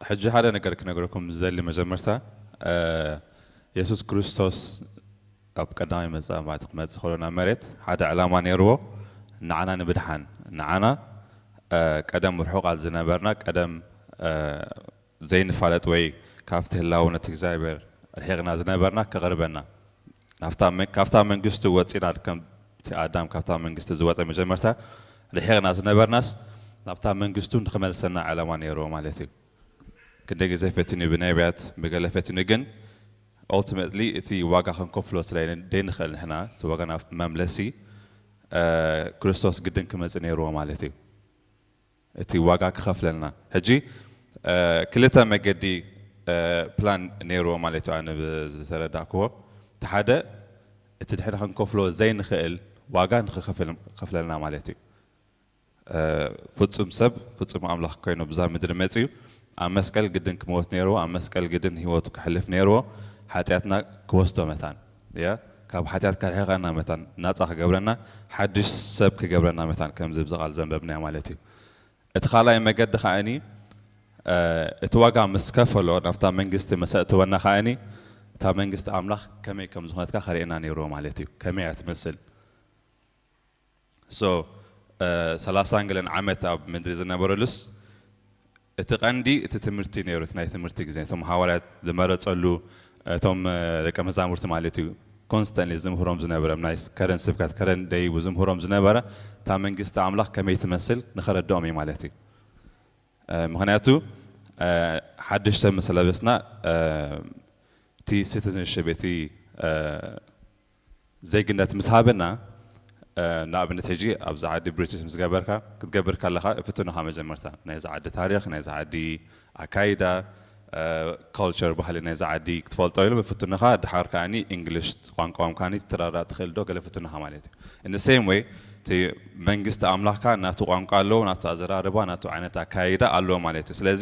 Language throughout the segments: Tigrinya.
ሕጂ ሓደ ነገር ክነግረኩም ዝደሊ መጀመርታ፣ እ፣ የሱስ ክርስቶስ ኣብ ቀዳማይ መጻኢ ማለት ክመጽእ ከሎ ናብ መሬት ሓደ ዕላማ ነይርዎ፣ ንዓና ንምድሓን፣ ንዓና፣ እ፣ ቀደም ርሑቓት ዝነበርና፣ ቀደም፣ እ፣ ዘይንፋለጥ ወይ ካብቲ ህላውነት እግዚኣብሔር ርሒቕና ዝነበርና ከቕርበና፣ ናብታ መ-፣ ካብታ መንግስቱ ወጺና፣ ከም እቲ ኣዳም ካብታ መንግስቲ ዝወጸ መጀመርታ ርሒቕና ዝነበርናስ ናብታ መንግስቱ ንኽመልሰና ዕላማ ነይርዎ ማለት እዩ። ክንደይ ግዜ ፈቲኑ ብነቢያት ብገለ ፈቲኑ፣ ግን ኦልቲሜትሊ እቲ ዋጋ ክንከፍሎ ስለ ደይንኽእል ንሕና እቲ ዋጋ ናብ መምለሲ፣ እ፣ ክርስቶስ ግድን ክመጽእ ነይርዎ ማለት እዩ። እቲ ዋጋ ክኸፍለልና። ሕጂ፣ እ፣ ክልተ መገዲ፣ እ፣ ፕላን ነይርዎ ማለት እዩ። ኣነ ብዝተረዳእክዎ፣ እቲ ሓደ፣ እቲ ድሕሪ ክንከፍሎ ዘይንኽእል ዋጋ ንኽኸፍል-፣ ከፍለልና ማለት እዩ። እ፣ ፍጹም ሰብ፣ ፍጹም ኣምላኽ ኮይኑ ብዛ ምድሪ መጺኡ፣ ኣብ መስቀል ግድን ክመወት ነይርዎ፣ ኣብ መስቀል ግድን ህይወቱ ከሕልፍ ነይርዎ፣ ሓጢኣትና ክወስዶ መታን፣ ያ፣ ካብ ሓጢኣት ከርሕቐና መታን፣ ናጻ ክገብረና፣ ሓድሽ ሰብ ክገብረና መታን፣ ከምዚ ብዚ ቃል ዘንበብናዮ ማለት እዩ። እቲ ካልኣይ መገዲ ከኣኒ፣ እ፣ እቲ ዋጋ ምስ ከፈሎ፣ ናብታ መንግስቲ ምስ ኣእተወና ከኣኒ፣ እታ መንግስቲ ኣምላኽ ከመይ ከም ዝኾነትካ ከርእየና ነይርዎ ማለት እዩ። ከመይ እያ ትመስል? ሶ፣ እ፣ ሰላሳን ገለን ዓመት ኣብ ምድሪ ዝነበረሉስ፣ እቲ ቀንዲ እቲ ትምህርቲ ነይሩ፣ እቲ ናይ ትምህርቲ ግዜ፣ እቶም ሃዋርያት ዝመረጸሉ፣ እቶም፣ እ፣ ደቀ መዛሙርቲ ማለት እዩ፣ ኮንስተንትሊ ዝምህሮም ዝነበረ፣ ናይ ከረን ስብከት፣ ከረን ደይቡ ዝምህሮም ዝነበረ፣ እታ መንግስቲ ኣምላኽ ከመይ ትመስል ንኸረድኦም እዩ ማለት እዩ። እ፣ ምኽንያቱ፣ እ፣ ሓድሽ ሰብ ምስ ለበስና፣ እ፣ እቲ ሲቲዝንሽፕ፣ እቲ፣ እ፣ ዜግነት ምስ ሃበና፣ እ፣ ንኣብነት ሕጂ ኣብዚ ዓዲ ብሪቲሽ ምስ ገበርካ፣ ክትገብር ከለኻ ይፍትኑኻ መጀመርታ። ናይዚ ዓዲ ታሪኽ፣ ናይዚ ዓዲ ኣካይዳ፣ እ፣ ካልቸር፣ ባህሊ ናይዚ ዓዲ ክትፈልጦ ኢሎም ይፍትኑኻ። ድሓር ከኣኒ እንግሊሽ ቋንቋኦም ከኣኒ ትረዳእ ትኽእል ዶ? ገለ ይፍትኑኻ ማለት እዩ። In the same way፣ እቲ መንግስቲ ኣምላኽ ከኣ ናቱ ቋንቋ ኣለዎ፣ ናቱ ኣዘራርባ፣ ናቱ ዓይነት ኣካይዳ ኣለዎ ማለት እዩ። ስለዚ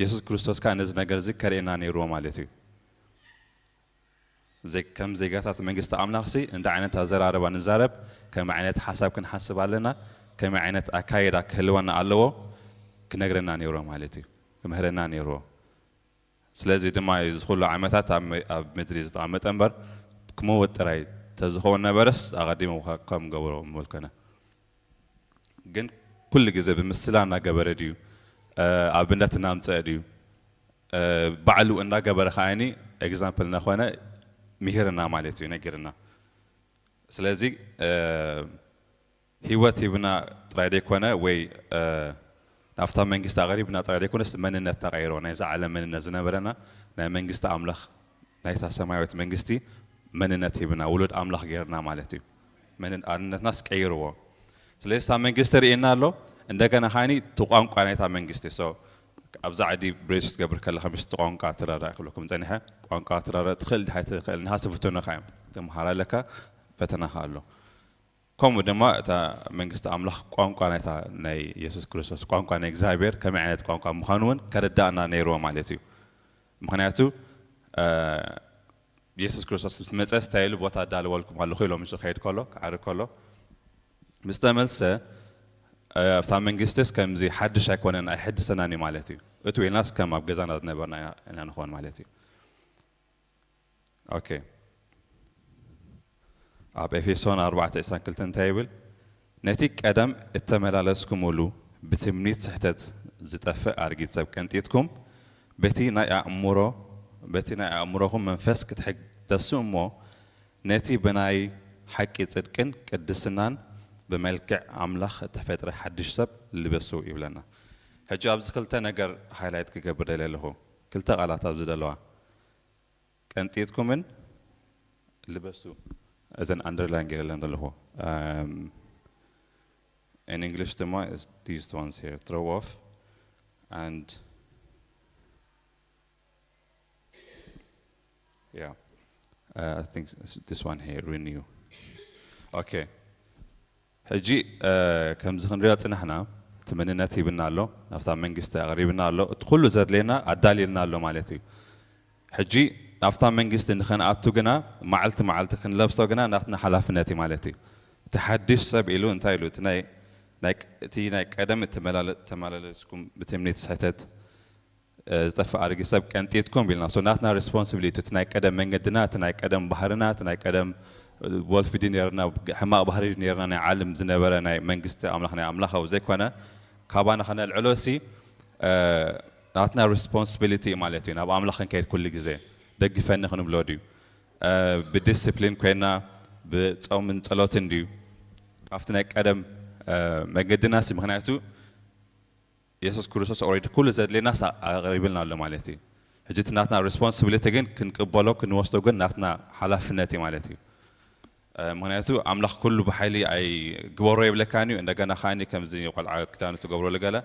የሱስ ክርስቶስ ከኣ ነዚ ነገር እዚ ከርእየና ነይርዎ ማለት እዩ። ዘይ-፣ ከም ዜጋታት መንግስቲ ኣምላኽሲ እንታይ ዓይነት ኣዘራርባ ንዛረብ፣ ከመይ ዓይነት ሓሳብ ክንሓስብ ኣለና፣ ከመይ ዓይነት ኣካይዳ ክህልወና ኣለዎ ክነግረና ነይርዎ ማለት እዩ፣ ክምህረና ነይርዎ። ስለዚ ድማ እዩ እዚ ኩሉ ዓመታት ኣብ መ-፣ ኣብ ምድሪ ዝተቐመጠ እምበር ክመውት ጥራይ ተዝኸውን ነበረስ ኣቐዲሙ ከ-፣ ከም ገብሮ ምበልኮነ። ግን ኩሉ ግዜ ብምስላ እናገበረ ድዩ፣ እ፣ ኣብነት እናምፀአ ድዩ፣ እ፣ ባዕሉ እናገበረ ከዓኒ ኤግዛምፕል እናኾነ ምሂርና ማለት እዩ፣ ነጊርና። ስለዚ፣ እ፣ ህይወት ሂብና ጥራይ ደይኮነ ወይ፣ እ፣ ናብታ መንግስቲ ኣቕሪብና ጥራይ ደይኮነስ መንነት ተቐይሮ፣ ናይዛ ዓለም መንነት ዝነበረና ናይ መንግስቲ ኣምላኽ ናይታ ሰማያዊት መንግስቲ መንነት ሂብና፣ ውሉድ ኣምላኽ ጌርና ማለት እዩ። መንን-፣ ኣንነትናስ ቀይርዎ። ስለዚ እታ መንግስቲ ርእየና ኣሎ፣ እንደገና ከዓኒ እቲ ቋንቋ ናይታ መንግስቲ። ሶ፣ ኣብዛ ዓዲ ብሬስ ክትገብር ከለኻ፣ ምሽ እቲ ቋንቋ ትረዳእ ክብለኩም ጸኒሐ፣ ቋንቋ ትረዳእ ትኽእል ድሓይ ትኽእል፣ ንሃስ ፍትኑኻ እዮም። ትምሃር ኣለካ፣ ፈተናኻ ኣሎ። ከምኡ ድማ እታ መንግስቲ ኣምላኽ ቋንቋ ናይታ ናይ የሱስ ክርስቶስ፣ ቋንቋ ናይ እግዚኣብሔር ከመይ ዓይነት ቋንቋ ምዃኑ እውን ከረዳእና ነይርዎ ማለት እዩ። ምኽንያቱ፣ እ፣ የሱስ ክርስቶስ ምስ መጸ፣ ስታይ ኢሉ ቦታ ኣዳልወልኩም ኣለኹ ኢሎ፣ ምስ ክኸይድ ከሎ፣ ክዓርግ ከሎ፣ ምስ ተመልሰ፣ እ፣ ኣብታ መንግስትስ ከምዚ ሓድሽ ኣይኮነን፣ ኣይሕድሰናን እዩ ማለት እዩ። እቱ ኢልናስ ከም ኣብ ገዛና ዝነበርና ኢና፣ ኢና ንኾን ማለት እዩ። ኦኬ። ኣብ ኤፌሶን ኣርባዕተ ዕስራን ክልተን እንታይ ይብል? ነቲ ቀደም እተመላለስኩምሉ ብትምኒት ስሕተት ዝጠፍእ ኣርጊት ሰብ ቀንጢጥኩም፣ በቲ ናይ ኣእምሮ፣ በቲ ናይ ኣእምሮኹም መንፈስ ክትሕደሱ እሞ፣ ነቲ ብናይ ሓቂ ጽድቅን ቅድስናን ብመልክዕ ኣምላኽ እተፈጥረ ሓድሽ ሰብ ልበሱ ይብለና። ሕጂ ኣብዚ ክልተ ነገር ሃይላይት ክገብር ደልየ ኣለኹ። ክልተ ቃላት ኣብዚ ዘለዋ። ቀንጢጥኩምን ልበሱ። እዘን ኣንደርላይን ገይረለን ዘለኹ። Um, in English ድማ is these ones here, throw off and, yeah, uh, I think s-, this one here, renew. Okay. ሕጂ፣ እ፣ ከምዚ ክንሪኦ ጽናሕና፣ እቲ መንነት ሂብና ኣሎ፣ ናብታ መንግስቲ ኣቕሪብና ኣሎ፣ እቲ ኩሉ ዘድልየና ኣዳልየልና ኣሎ ማለት እዩ። ሕጂ ናብታ መንግስቲ ንኸንኣቱ ግና መዓልቲ መዓልቲ ክንለብሶ ግና ናትና ሓላፍነት እዩ ማለት እዩ። እቲ ሓድሽ ሰብ ኢሉ እንታይ ኢሉ? እቲ ናይ፣ ናይ ቅ-፣ እቲ ናይ ቀደም እተመላለ-፣ ተመላለስኩም ብትምኒት ስሕተት ዝጠፍእ ኣረጊት ሰብ ቀንጢጥኩም ኢልና። So ናትና responsibility፣ እቲ ናይ ቀደም መንገድና፣ እቲ ናይ ቀደም ባህርና፣ እቲ ናይ ቀደም ወልፊ ድዩ ነርና፣ ሕማቕ ባህሪ ድዩ ነርና፣ ናይ ዓለም ዝነበረ ናይ መንግስቲ ኣምላኽ፣ ናይ ኣምላኻዊ ዘይኮነ ካባና ከነልዕሎ ሲ ናትና responsibility ማለት እዩ። ናብ ኣምላኽ ክንከይድ ኩሉ ግዜ፣ "ደግፈኒ" ክንብሎ ድዩ? ብዲስፕሊን ኮይና ብጾምን ጸሎትን ድዩ? ካብቲ ናይ ቀደም መንገድና ሲ፣ ምኽንያቱ የሱስ ክርስቶስ already ኩሉ ዘድልየናስ ኣቕሪብልና ኣሎ ማለት እዩ። ሕጂ እቲ ናትና responsibility ግን ክንቅበሎ፣ ክንወስዶ ግን ናትና ሓላፍነት እዩ ማለት እዩ። ምኽንያቱ ኣምላኽ ኩሉ ብሓይሊ ኣይግበሮ የብለካን እዩ። እንደገና ከኣ ከምዚ ቆልዓ ክዳኑ ትገብረሉ ገለ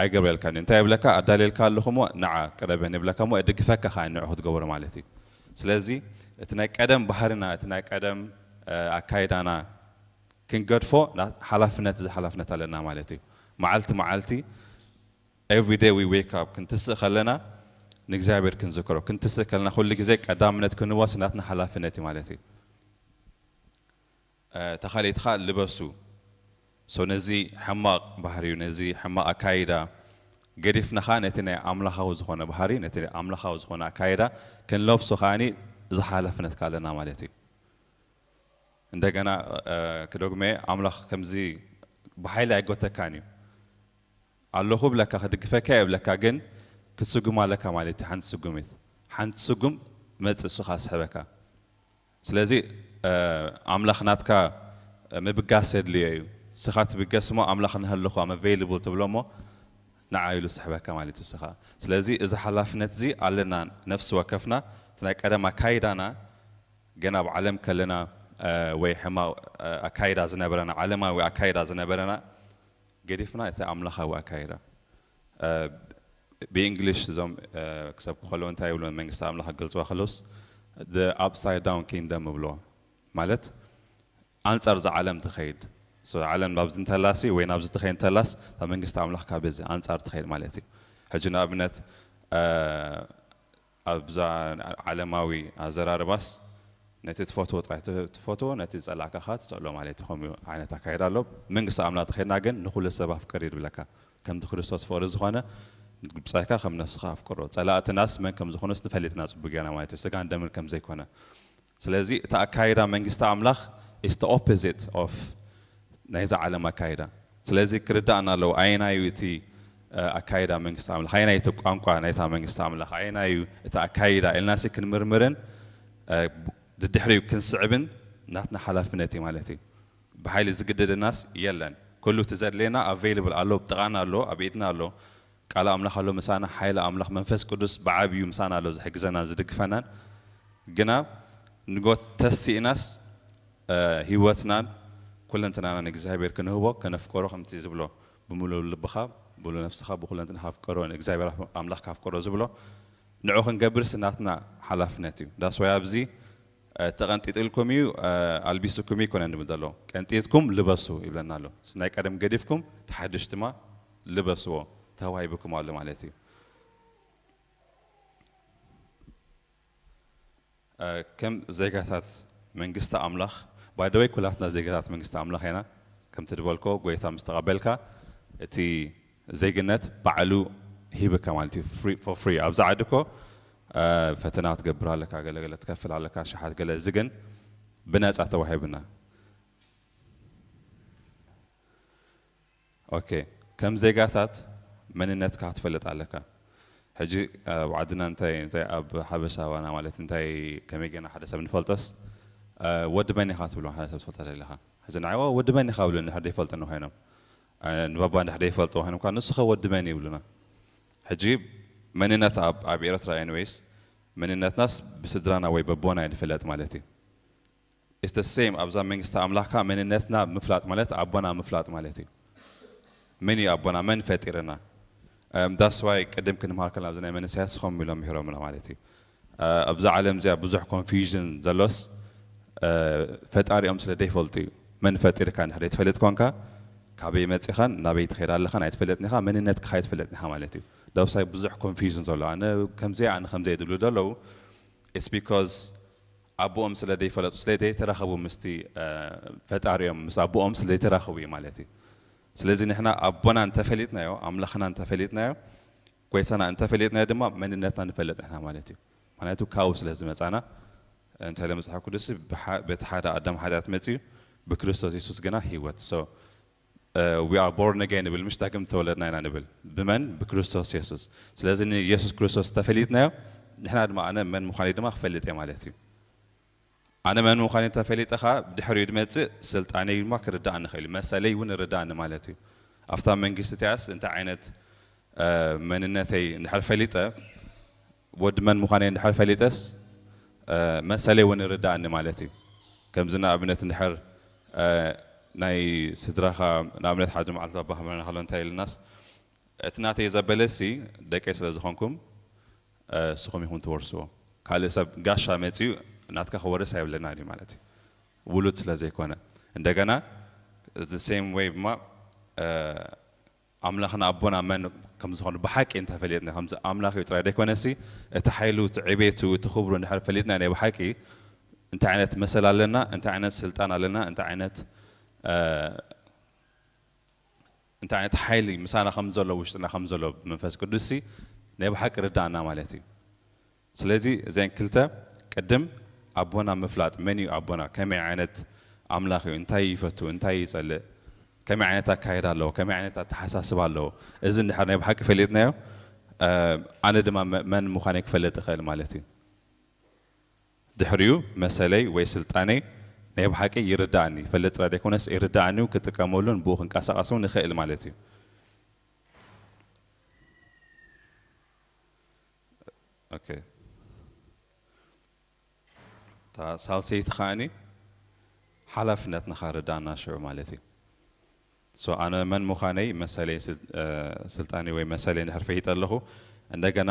ኣይገብረልካን እዩ። እንታይ የብለካ? ኣዳልየልካ ኣለኹ እሞ ንዓ ቅረበኒ ይብለካ እሞ እድግፈካ ከኣ ንዑ ክትገብሮ ማለት እዩ። ስለዚ እቲ ናይ ቀደም ባህርና፣ እቲ ናይ ቀደም ኣካይዳና ክንገድፎ ሓላፍነት፣ እዚ ሓላፍነት ኣለና ማለት እዩ። መዓልቲ መዓልቲ፣ every day we wake up፣ ክንትስእ ከለና ንእግዚኣብሔር ክንዝክሮ፣ ክንትስእ ከለና ኩሉ ግዜ ቀዳምነት ክንወስ ናትና ሓላፍነት እዩ ማለት እዩ። ተኻሊትኻ ልበሱ። So ነዚ ሕማቕ ባህሪዩ፣ ነዚ ሕማቕ ኣካይዳ ገዲፍናኻ ነቲ ናይ ኣምላኻዊ ዝኾነ ባህሪ፣ ነቲ ኣምላኻዊ ዝኾነ ኣካይዳ ክንለብሶ ከኣኒ እዚ ሓላፍነት ከኣለና ማለት እዩ። እንደገና ክደግመ፣ ኣምላኽ ከምዚ ብሓይሊ ኣይጎተካን እዩ። ኣለኹ ብለካ፣ ክድግፈካ እየ ብለካ፣ ግን ክትስጉም ኣለካ ማለት እዩ። ሓንቲ ስጉሚት፣ ሓንቲ ስጉም መጽእ እሱ ከኣ ስሕበካ። ስለዚ ኣምላኽ ናትካ ምብጋስ የድልዮ እዩ። እስኻ ትብገስ እሞ ኣምላኽ ንሃለኹ፣ I'm available ትብሎ እሞ ንዓ ኢሉ ስሕበካ ማለት እዩ እስኻ። ስለዚ እዚ ሓላፍነት እዚ ኣለና ነፍሲ ወከፍና። እቲ ናይ ቀደም ኣካይዳና ገና ኣብ ዓለም ከለና ወይ ሕማቕ ኣካይዳ ዝነበረና፣ ዓለማዊ ኣካይዳ ዝነበረና ገዲፍና እቲ ኣምላኻዊ ኣካይዳ ብእንግሊሽ እዞም ክሰብኩ ከለዉ እንታይ ይብሉ፣ መንግስቲ ኣምላኽ ክገልጽዋ ከለውስ the upside down kingdom ይብልዎ። ማለት ኣንጻር እዛ ዓለም ትኸይድ። So ዓለም ናብዚ እንተላሲ ወይ ናብዚ ትኸይድ እንተላስ እታ መንግስቲ ኣምላኽ ካብ እዚ ኣንጻር ትኸይድ ማለት እዩ። ሕጂ ንኣብነት ኣብዛ ዓለማዊ ኣዘራርባስ ነቲ ትፈትዎ ጥራይ ትፈትዎ፣ ነቲ ዝጸላእካ ከኣ ትጸልኦ ማለት እዩ። ከምኡ ዓይነት ኣካይዳ ኣሎ። መንግስቲ ኣምላኽ ተኸድና ግን ንኹሉ ሰብ ኣፍቅር እዩ ዝብለካ። ከምቲ ክርስቶስ ፍቕሪ ዝኾነ ብጻይካ ከም ነፍስኻ ኣፍቅሮ። ጸላእትናስ መን ከም ዝኾኑስ ንፈሊጥና ጽቡቕ ጌርና ማለት እዩ። ስጋን ደምን ከም ዘይኮነ። ስለዚ እቲ ኣካይዳ መንግስቲ ኣምላኽ is the opposite of ናይዛ ዓለም ኣካይዳ። ስለዚ ክርዳእና ኣለዎ ኣየናይ እዩ እቲ ኣካይዳ መንግስቲ ኣምላኽ፣ ኣየናይ እቲ ቋንቋ ናይታ መንግስቲ ኣምላኽ፣ ኣየናይ እዩ እቲ ኣካይዳ ኢልናሲ ክንምርምርን ድድሕሪኡ ክንስዕብን ናትና ሓላፍነት እዩ ማለት እዩ። ብሓይሊ ዝግድደናስ የለን። ኩሉ እቲ ዘድልየና ኣቬይለብል ኣሎ፣ ኣብ ጥቓና ኣሎ፣ ኣብ ኢድና ኣሎ። ቃል ኣምላኽ ኣሎ ምሳና፣ ሓይሊ ኣምላኽ መንፈስ ቅዱስ ብዓብዩ ምሳና ኣሎ፣ ዝሕግዘናን ዝድግፈናን። ግና ንጎት ተሲእናስ ህይወትናን ኩለንትናና ንእግዚኣብሔር ክንህቦ፣ ከነፍቀሮ፣ ከምቲ ዝብሎ ብምሉእ ልብኻ፣ ብምሉእ ነፍስኻ፣ ብኩለንትናኻ ኣፍቀሮ፣ ንእግዚኣብሔር ኣምላኽ ካፍቀሮ ዝብሎ ንዑ ክንገብርስ ናትና ሓላፍነት እዩ። ዳስዋይ ኣብዚ ተቐንጢጥልኩም እዩ ኣልቢስኩም እዩ ይኮነ ንብል ዘሎ፣ ቀንጢጥኩም ልበሱ ይብለና ኣሎ። ናይ ቀደም ገዲፍኩም ተሓድሽ ድማ ልበስዎ ተዋሂብኩም ኣሎ ማለት እዩ። ከም ዜጋታት መንግስቲ ኣምላኽ፣ ባይደወይ ኩላትና ዜጋታት መንግስቲ ኣምላኽ ኢና። ከምቲ ድበልኮ ጎይታ ምስ ተቐበልካ እቲ ዜግነት ባዕሉ ሂብካ ማለት እዩ። ፎር ፍሪ ኣብዛ ዓዲ እኮ ፈተና ትገብር ኣለካ፣ ገለገለ ትከፍል ኣለካ፣ ሸሓት ገለ፣ እዚ ግን ብነፃ ተዋሂብና። ኦኬ፣ ከም ዜጋታት መንነትካ ክትፈልጥ ኣለካ። ሕጂ ኣብ ዓድና እንታይ እንታይ ኣብ ሓበሻ ባና ማለት እንታይ ከመይ ገና ሓደ ሰብ ንፈልጦስ ወዲ መን ኢኻ ትብሎ ሓደ ሰብ ትፈልጦ ኣለኻ። ሕዚ ንዓይ ወዲ መን ኢኻ ብሉኒ ሓደ ይፈልጥኒ ኮይኖም ንባባ እንድሕደ ይፈልጥዎ ኮይኖም ኳ ንስኸ ወዲ መን ይብሉና። ሕጂ መንነት ኣብ ኤርትራ ኤንዌይስ መንነትናስ ብስድራና ወይ በቦና ይንፍለጥ ማለት እዩ። It's the same ኣብዛ መንግስቲ ኣምላኽካ መንነትና ምፍላጥ ማለት ኣቦና ምፍላጥ ማለት እዩ። መን እዩ ኣቦና? መን ፈጢርና? ዳስዋይ ቅድም ክንምሃር ከለና ኣብዚ ናይ መንእሰያት ስኸም ኢሎም ምሂሮምና ማለት እዩ። ኣብዛ ዓለም እዚኣ ብዙሕ ኮንፊዥን ዘሎስ ፈጣሪኦም ስለ ደይፈልጡ እዩ። መን ፈጢርካ እንድሕር ደይትፈልጥ ኮንካ ካበይ መፂኻን ናበይ ትኸይድ ኣለኻን ኣይትፈልጥን ኢኻ፣ መንነትካ ኣይትፈልጥን ኢኻ ማለት እዩ። ዳስዋይ ብዙሕ ኮንፊዥን ዘሎ ኣነ ከምዚ ኣነ ከምዚ ዝብሉ ዘለዉ it's because ኣቦኦም ስለ ዘይፈለጡ ስለ ዘይተራኸቡ ምስቲ ፈጣሪኦም ምስ ኣቦኦም ስለ ዘይተራኸቡ እዩ ማለት እዩ። ስለዚ ንሕና ኣቦና እንተፈሊጥናዮ ኣምላኽና እንተፈሊጥናዮ ጎይታና እንተፈሊጥናዮ ድማ መንነትና ንፈልጥ ንሕና ማለት እዩ። ምክንያቱ ካብኡ ስለ ዝመጻና፣ እንታይ ኢለ መጽሓፍ ቅዱስ፣ ብሓ-፣ በቲ ሓደ ኣዳም ሓጢኣት መጺኡ፣ ብክርስቶስ የሱስ ግና ህይወት። So we are born again ንብል፣ ምሽ ዳግም ተወለድና ኢና ንብል። ብመን? ብክርስቶስ የሱስ። ስለዚ ንየሱስ ክርስቶስ ተፈሊጥናዮ፣ ንሕና ድማ፣ ኣነ መን ምዃነይ ድማ ክፈልጥ እየ ማለት እዩ። ኣነ መን ምዃነይ ተፈሊጠ ኸኣ፣ ብድሕሪኡ ዝመጽእ ስልጣነይ ድማ ክርዳእኒ ይኽእል እዩ። መሰለይ እውን ይርዳእኒ ማለት እዩ። ኣብታ መንግስቲ እቲኣስ እንታይ ዓይነት፣ እ፣ መንነተይ እንድሕር ፈሊጠ፣ ወዲ መን ምዃነይ እንድሕር ፈሊጠስ፣ እ፣ መሰለይ እውን ይርዳእኒ ማለት እዩ። ከምዚ ንኣብነት እንድሕር፣ እ፣ ናይ ስድራኻ፣ ንኣብነት ሓደ መዓልቲ ኣባ ክምህረና ከሎ እንታይ ኢልናስ፣ እቲ ናተይ ዘበለሲ ደቀይ ስለ ዝኾንኩም፣ እ፣ ንስኹም ኢኹም ትወርስዎ። ካልእ ሰብ ጋሻ መጺኡ ናትካ ክወርስ ኣይብለናን እዩ ማለት እዩ። ውሉድ ስለ ዘይኮነ። እንደገና the same way ድማ፣ እ፣ ኣምላኽና ኣቦና መን ከም ዝኾነ ብሓቂ እንተፈሊጥና፣ ከምዚ ኣምላኽ እዩ ጥራይ ደይኮነሲ፣ እቲ ሓይሉ፣ እቲ ዕቤቱ፣ እቲ ክብሩ እንድሕር ፈሊጥና ናይ ብሓቂ እንታይ ዓይነት መሰል ኣለና፣ እንታይ ዓይነት ስልጣን ኣለና፣ እንታይ ዓይነት፣ እ፣ እንታይ ዓይነት ሓይሊ ምሳና ከም ዘሎ፣ ውሽጥና ከም ዘሎ ብመንፈስ ቅዱስ ሲ ናይ ብሓቂ ርዳእና ማለት እዩ። ስለዚ እዘን ክልተ፣ ቅድም ኣቦና ምፍላጥ፣ መን እዩ ኣቦና፣ ከመይ ዓይነት ኣምላኽ እዩ፣ እንታይ ይፈቱ፣ እንታይ ይጸልእ፣ ከመይ ዓይነት ኣካይዳ ኣለዎ፣ ከመይ ዓይነት ኣተሓሳስባ ኣለዎ፣ እዚ እንድሕር ናይ ብሓቂ ፈሊጥናዮ፣ እ፣ ኣነ ድማ መ-፣ መን ምዃነይ ክፈልጥ እኽእል ማለት እዩ። ድሕሪኡ መሰለይ ወይ ስልጣነይ ናይ ብሓቂ ይርዳእኒ፣ ይፈልጥ ጥራይ ዘይኮነስ ይርዳእኒ፣ ክጥቀመሉን ብኡ ክንቀሳቐስ እውን ይኽእል ማለት እዩ። ኦኬ። እታ ሳልሰይቲ ከኣኒ ሓላፍነትና ኸኣ ርዳእና ሽዑ ማለት እዩ። So ኣነ መን ምዃነይ፣ መሰለይ ስል-፣ እ፣ ስልጣነይ ወይ መሰለይ እንድሕር ፈሊጠ ኣለኹ፣ እንደገና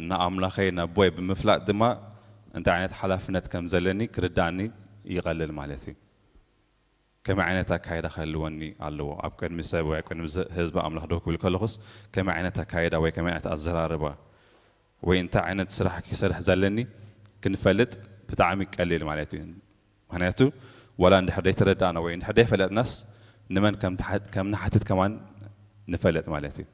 ንኣምላኸይ ነቦይ ብምፍላጥ ድማ እንታይ ዓይነት ሓላፍነት ከም ዘለኒ ክርዳእኒ ይቐልል ማለት እዩ። ከመይ ዓይነት ኣካይዳ ክህልወኒ ኣለዎ? ኣብ ቅድሚ ሰብ ወይ ኣብ ቅድሚ ዝ-፣ ህዝቢ ኣምላኽ ደው ክብል ከለኹስ ከመይ ዓይነት ኣካይዳ ወይ ከመይ ዓይነት ኣዘራርባ ወይ እንታይ ዓይነት ስራሕ ክሰርሕ ዘለኒ ክንፈልጥ ብጣዕሚ ቀሊል ማለት እዩ። ምኽንያቱ ዋላ እንድሕር ደይተረዳእና ወይ እንድሕር ደይፈለጥናስ ንመን ከም ትሓ-፣ ከም ንሓትት ከማን ንፈልጥ ማለት እዩ።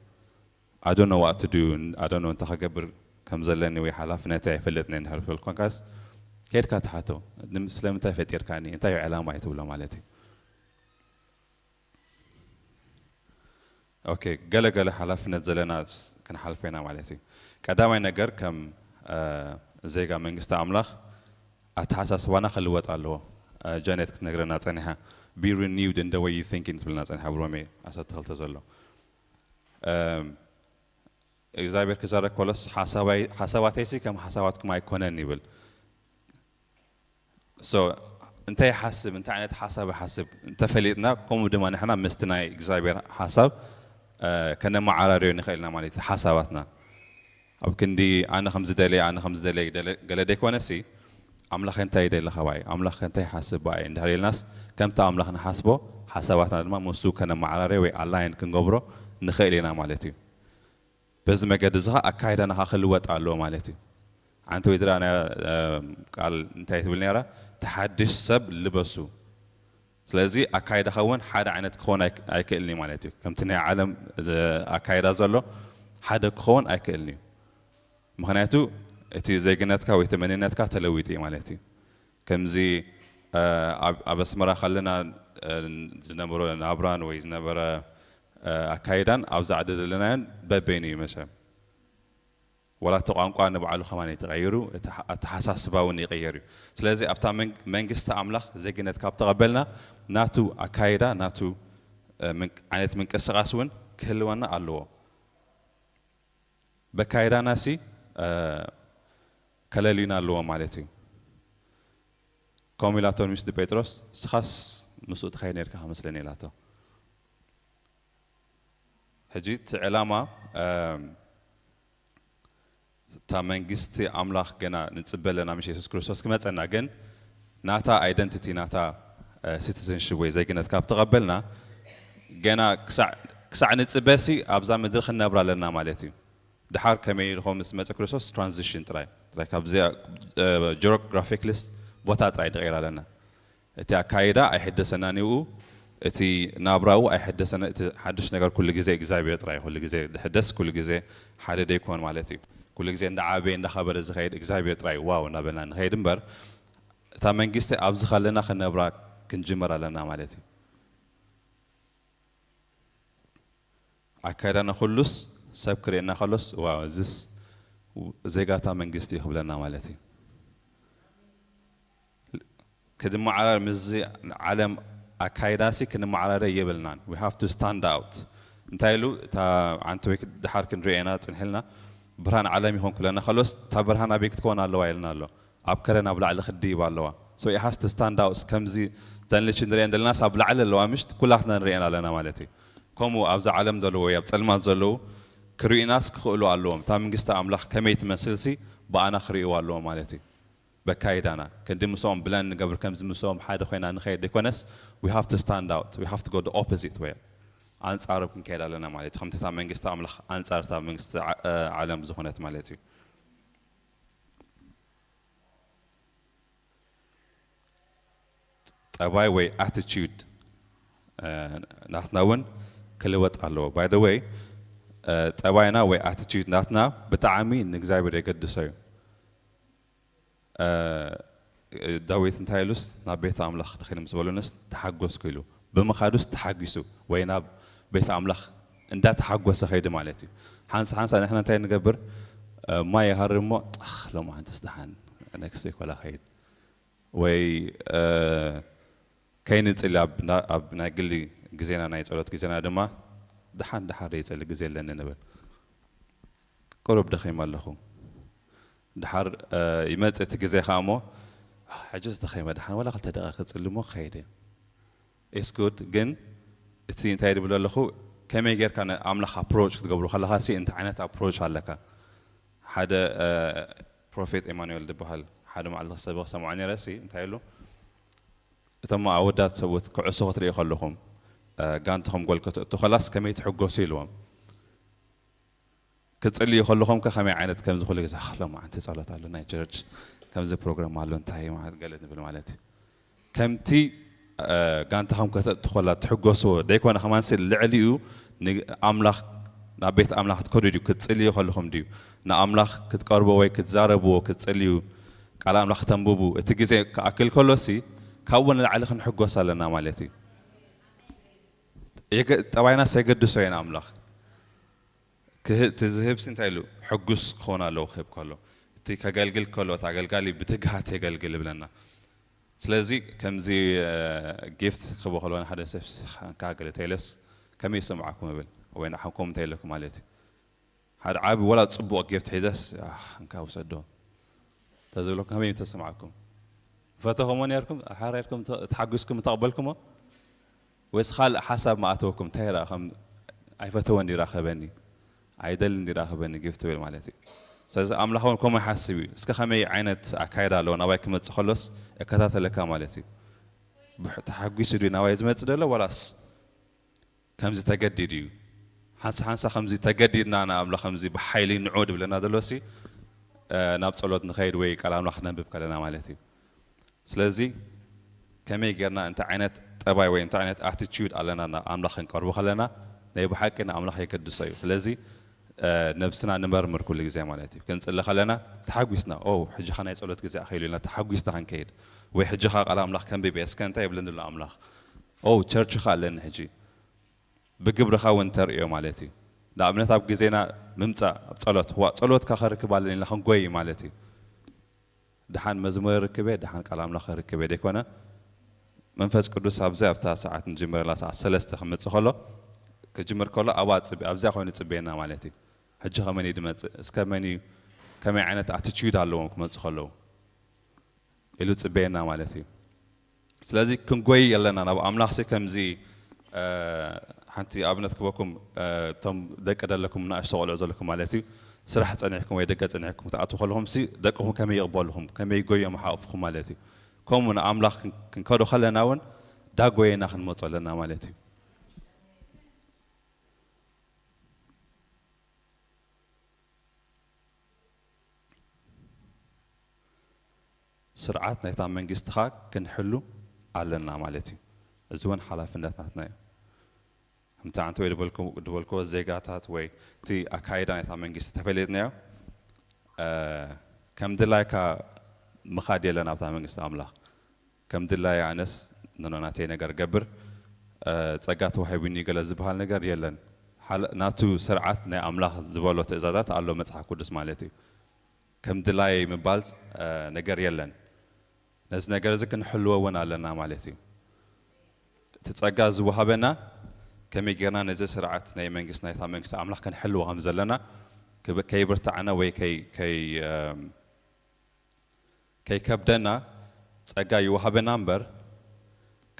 I don't know what to do፣ I don't know እንታይ ክገብር ከም ዘለኒ ወይ ሓላፍነተይ ኣይፈልጥን እንድሕር ኮንካስ ከይድካ ትሓቶ። ንም-፣ ስለምንታይ ፈጢርካኒ? እንታይ እዩ ዕላማይ ትብሎ ማለት እዩ። ኦኬ፣ ገለ ገለ ሓላፍነት ዘለና ስ-፣ ክንሓልፎ ኢና ማለት እዩ። ቀዳማይ ነገር ከም፣ እ፣ ዜጋ መንግስቲ ኣምላኽ ኣተሓሳስባና ክልወጥ ኣለዎ። እ፣ ጀኔት ክትነግረና ጸኒሓ፣ be renewed in the way you think ትብልና ጸኒሓ፣ ኣብ ሮሜ ዓሰርተ ክልተ ዘሎ። እም፣ እግዚኣብሔር ክዛረብ ከሎስ ሓሳባይ-፣ ሓሳባተይሲ ከም ሓሳባትኩም ኣይኮነን ይብል። So እንታይ ይሓስብ፣ እንታይ ዓይነት ሓሳብ ይሓስብ እንተፈሊጥና፣ ከምኡ ድማ ንሕና ምስቲ ናይ እግዚኣብሔር ሓሳብ፣ እ፣ ከነመዓራርዮ ንኽእል ኢና ማለት እዩ። ሓሳባትና ኣብ ክንዲ ኣነ ከም ዝደልየ፣ ኣነ ከም ዝደልየ ገለ፣ ገለ ደይኮነሲ፣ ኣምላኽ እንታይ ይደሊ ካባይ፣ ኣምላኽ እንታይ ይሓስብ ብኣይ እንድሕር ኢልናስ፣ ከምቲ ኣምላኽ ንሓስቦ ሓሳባትና ድማ ምስኡ ከነመዓራርዮ ወይ ኣላይን ክንገብሮ ንኽእል ኢና ማለት እዩ። በዚ መገዲ እዚ ኸኣ ኣካይዳና ኸኣ ክልወጥ ኣለዎ ማለት እዩ። ሓንቲ ወይ ዝረኣናያ፣ እ፣ ቃል እንታይ ትብል ነይራ? "ተሓድሽ ሰብ ልበሱ።" ስለዚ ኣካይዳኻ እውን ሓደ ዓይነት ክኸውን ኣይክ-፣ ኣይክእልን እዩ ማለት እዩ። ከምቲ ናይ ዓለም ዘ-፣ ኣካይዳ ዘሎ ሓደ ክኸውን ኣይክእልን እዩ። ምኽንያቱ እቲ ዜግነትካ ወይ እቲ መንነትካ ተለዊጡ እዩ ማለት እዩ። ከምዚ፣ እ፣ ኣብ፣ ኣብ ኣስመራ ከለና፣ እ፣ ዝነበረ ናብራን ወይ ዝነበረ፣ እ፣ ኣካይዳን ኣብዚ ዓዲ ዘለናዮን በበይኑ እዩ መቸም። ዋላ እቲ ቋንቋ ንባዕሉ ከማን እዩ ተቐይሩ፣ እቲ ሓ-፣ ኣተሓሳስባ እውን ይቕየር እዩ። ስለዚ ኣብታ መን-፣ መንግስቲ ኣምላኽ ዜግነት ካብ ተቐበልና ናቱ ኣካይዳ፣ ናቱ፣ እ፣ ምን-፣ ዓይነት ምንቅስቓስ እውን ክህልወና ኣለዎ። በካይዳናሲ፣ እ፣ ከለልዩና ኣለዎ ማለት እዩ። ከምኡ ኢላቶ ንሚስ ጴጥሮስ፣ "ንስኻስ ምስኡ ትኸይድ ነርካ ክመስለኒ" ኢላቶ። ሕጂ እቲ ዕላማ፣ እም፣ እታ መንግስቲ ኣምላኽ ገና ንጽበ ኣለና፣ ምስ የሱስ ክርስቶስ ክመጸና። ግን ናታ ኣይደንቲቲ፣ ናታ፣ እ፣ ሲቲዘንሽፕ ወይ ዜግነት ካብ ተቐበልና፣ ገና ክሳዕ፣ ክሳዕ ንጽበሲ ኣብዛ ምድሪ ክንነብር ኣለና ማለት እዩ። ድሓር ከመይ ኢልኩም ምስ መጸ ክርስቶስ ትራንዚሽን ጥራይ፣ ጥራይ ካብዚኣ፣ እ፣ ጂኦግራፊክ ሊስት ቦታ ጥራይ ንቐይር ኣለና። እቲ ኣካይዳ ኣይሕደሰናን እዩ። እቲ ናብራኡ ኣይሕደሰን። እቲ ሓድሽ ነገር ኩሉ ግዜ እግዚኣብሔር ጥራይ ኩሉ ግዜ ድሕደስ፣ ኩሉ ግዜ ሓደ ደይኮን ማለት እዩ። ኩሉ ግዜ እንዳዓበየ እንዳኸበረ ዝኸይድ እግዚኣብሔር ጥራይ ዋው እናበልና ንኸይድ እምበር፣ እታ መንግስቲ ኣብዚ ከለና ክነብራ ክንጅምር ኣለና ማለት እዩ። ኣካይዳና ኩሉስ ሰብ ክርእየና ከሎስ ዋው እዚስ ዜጋታ መንግስቲ እዩ ክብለና ማለት እዩ። ክድመዓራር ምስዚ ዓለም ኣካይዳሲ ክንመዓራረ የብልናን። We have to stand out። እንታይ ኢሉ እታ ዓንቲ ወይ ድሓር ክንሪኦ ኢና ጽንሕልና። ብርሃን ዓለም ይኹን ክብለና ከሎስ እታ ብርሃን ኣበይ ክትከውን ኣለዋ ኢልና ኣሎ። ኣብ ከረን ኣብ ላዕሊ ክድይብ ኣለዋ። So it has to stand out። ከምዚ ዘንልች ንሪአን ዘለናስ ኣብ ላዕሊ ኣለዋ ምሽ ኩላትና ንሪአን ኣለና ማለት እዩ። ከምኡ ኣብዛ ዓለም ዘለዉ ወይ ኣብ ጸልማት ዘለዉ ክርእዩናስ ክኽእሉ ኣለዎም። እታ መንግስቲ ኣምላኽ ከመይ ትመስልሲ ብኣና ክርእይዋ ኣለዎም ማለት እዩ። በካይዳና ክንዲ ምስኦም ብለን ንገብር ከምዚ ምስኦም ሓደ ኮይና ንኸይድ ዘይኮነስ we have to stand out, we have to go the opposite way። ኣንጻሮም ክንከይድ ኣለና ማለት እዩ። ከምቲ እታ መንግስቲ ኣምላኽ ኣንጻር እታ መንግስቲ ዓ- ዓለም ዝኾነት ማለት እዩ። ጠባይ ወይ ኣቲቲዩድ ናትና እውን ክልወጥ ኣለዎ። By the way ጠባይና ወይ ኣቲቲዩድ ናትና ብጣዕሚ ንእግዚኣብሔር የገድሶ እዩ። ዳዊት እንታይ ኢሉስ ናብ ቤት ኣምላኽ ንኸይድ ምስ በሉንስ ተሓጎስኩ ኢሉ። ብምኻዱስ ተሓጒሱ ወይ ናብ ቤት ኣምላኽ እንዳተሓጎሰ ኸይዱ ማለት እዩ። ሓንሳ ሓንሳ ንሕና እንታይ ንገብር? ማይ ይሃርም እሞ ሎማዓንትስ ደሓን ነክስት ዊክ ዋላ ኸይድ ወይ ከይንጽሊ ኣብ ናይ ግሊ ግዜና ናይ ጸሎት ግዜና ድማ ደሓን ደሓር ይጸሊ ግዜ ኣለኒ ንብል። ቁሩብ ደኺመ ኣለኹ። ደሓር ይመጽእ እቲ ግዜ ኸኣ እሞ ሕጂ ዝተኸይመ ደሓን ዋላ ክልተ ደቂቕ ክጽሊ እሞ ክኸይድ እየ። It's good ግን እቲ እንታይ ድብል ኣለኹ ከመይ ጌርካ ንኣምላኽ ኣፕሮች ክትገብሩ ከለኻ ሲ እንታይ ዓይነት ኣፕሮች ኣለካ? ሓደ ፕሮፌት ኤማኑኤል ዝበሃል ሓደ መዓልቲ ክሰብኽ ሰምዖ ነይረ ሲ እንታይ ኢሉ እቶም ኣወዳት ሰብኡት ክዕሱ ክትርኢ ከለኹም ጋንትኹም ጎል ክትእቱ ከላስ ከመይ ትሕጎሱ ኢልዎም። ክጽልዩ ከለኹም ከ ከመይ ዓይነት ከምዚ ኩሉ ግዜ ሎም ዓንቲ ጸሎት ኣሎ ናይ ቸርች ከምዚ ፕሮግራም ኣሎ እንታይ ማለት ገለ ንብል ማለት እዩ። ከምቲ ጋንታኹም ከተእቱ ከላ ትሕጎስዎ ደይኮነ ከማንሲ ልዕሊኡ ኣምላኽ ናብ ቤት ኣምላኽ ክትከዱ ድዩ ክትጽልዩ ከለኹም ድዩ ንኣምላኽ ክትቀርቦ ወይ ክትዛረብዎ ክትጽልዩ ቃል ኣምላኽ ክተንብቡ እቲ ግዜ ክኣክል ከሎሲ ካብኡ ንላዕሊ ክንሕጎስ ኣለና ማለት እዩ። ጠባይናስ የገድሶ እየን ኣምላኽ እቲ ዝህብሲ እንታይ ኢሉ ሕጉስ ክኸውን ኣለዎ ክህብ ከሎ እቲ ከገልግል ከሎ እቲ ኣገልጋሊ ብትግሃት የገልግል ይብለና። ስለዚ ከምዚ ጊፍት ክህቦ ከለዎ ንሓደ ሰብ ሲ እንካ ገለ ተይለስ ከመይ ይሰምዓኩም እብል ወይ ንዓኹም ከምኡ እንተ ኢለኩም ማለት እዩ። ሓደ ዓቢ ወላ ጽቡቕ ጊፍት ሒዘስ እንካ ውሰዶ ተዝብለኩም ከመይ ተሰምዓኩም? ፈተኹሞ ነርኩም ሓራ ኢልኩም ተሓጒስኩም ተቕበልኩሞ? ወይስ ካልእ ሓሳብ መኣተወኩም እንታይ ራ ከም ኣይፈተወን ይራኸበኒ ኣይደልን ይራኸበኒ ግፍ ትብል ማለት እዩ። ስለዚ ኣምላኽ እውን ከምኡ ይሓስብ እዩ። እስከ ከመይ ዓይነት ኣካይዳ ኣለዎ ናባይ ክመጽእ ከሎስ እከታተለካ ማለት እዩ። ተሓጒሱ ድዩ ናባይ ዝመጽእ ደሎ ዋላስ ከምዚ ተገዲድ እዩ? ሓንሳ ሓንሳ ከምዚ ተገዲድና ንኣምላኽ ከምዚ ብሓይሊ ንዑ ድብለና ዘሎ ሲ ናብ ጸሎት ንኸይድ ወይ ቃል ኣምላኽ ክነንብብ ከለና ማለት እዩ። ስለዚ ከመይ ጌርና እንታይ ዓይነት ጠባይ ወይ እንታይ ዓይነት ኣቲቲዩድ ኣለና ናብ ኣምላኽ ክንቀርቦ ከለና ናይ ብሓቂ ንኣምላኽ የገድሶ እዩ። ስለዚ ነብስና ንመርምር ኩሉ ግዜ ማለት እዩ። ክንጽሊ ከለና ተሓጒስና ኦ ሕጂ ኸ ናይ ጸሎት ግዜ ኣኺሉ ኢልና ተሓጒስና ክንከይድ ወይ ሕጂ ኸ ቃል ኣምላኽ ከንብብ እየ እስከ እንታይ ይብለኒ ኣሎ ኣምላኽ ኦ ቸርች ኸ ኣለኒ ሕጂ ብግብርኻ እውን ተርእዮ ማለት እዩ። ንኣብነት ኣብ ግዜና ምምጻእ ኣብ ጸሎት ዋ ጸሎትካ ከርክብ ኣለኒ ኢልና ክንጎይ ማለት እዩ። ደሓን መዝሙር ርክበ ደሓን ቃል ኣምላኽ ርክበ ደይኮነ መንፈስ ቅዱስ ኣብዚ ኣብታ ሰዓት ንጅምረላ ሰዓት ሰለስተ ክመጽእ ከሎ ክጅምር ከሎ ኣብኣ ኣብዚኣ ኮይኑ ጽበየና ማለት እዩ። ሕጂ ከመን እዩ ድመጽእ እስከ መን እዩ ከመይ ዓይነት ኣቲቲዩድ ኣለዎም ክመጽእ ከለዉ ኢሉ ጽበየና ማለት እዩ። ስለዚ ክንጎይ ኣለና ናብ ኣምላኽሲ ከምዚ ሓንቲ ኣብነት ክበኩም እቶም ደቂ ደለኩም ናእሽቶ ቆልዑ ዘለኩም ማለት እዩ ስራሕ ጸኒሕኩም ወይ ደገ ጸኒሕኩም ክትኣትዉ ከለኹም ሲ ደቅኹም ከመይ ይቕበልኹም ከመይ ይጎዮም ሓቕፍኹም ማለት እዩ። ከምኡ ንኣምላኽ ክንከዶ ከለና እውን ዳጎየና ክንመፁ ኣለና ማለት እዩ። ስርዓት ናይታ መንግስቲ ኸኣ ክንሕሉ ኣለና ማለት እዩ። እዚ እውን ሓላፍነት ናትና እዩ። ከምቲ ኣንተ ወይ ዝበልኩዎ ዜጋታት ወይ እቲ ኣካይዳ ናይታ መንግስቲ ተፈሊጥናዮ፣ ከም ድላይካ ምኻድ የለን ኣብታ መንግስቲ ኣምላኽ። ከም ድላይ ኣነስ ነኖ ናተይ ነገር ገብር፣ ጸጋ ተዋሂቡኒ ገለ ዝበሃል ነገር የለን። ናቱ ስርዓት ናይ ኣምላኽ ዝበሎ ትእዛዛት ኣሎ መጽሓፍ ቅዱስ ማለት እዩ። ከም ድላይ ምባል ነገር የለን። ነዚ ነገር እዚ ክንሕልዎ እውን ኣለና ማለት እዩ። እቲ ጸጋ ዝወሃበና ከመይ ጌርና ነዚ ስርዓት ናይ መንግስቲ ናይታ መንግስቲ ኣምላኽ ክንሕልዎ ከም ዘለና ከይብርታዕና ወይ ከይከብደና ጸጋ ይወሃበና እምበር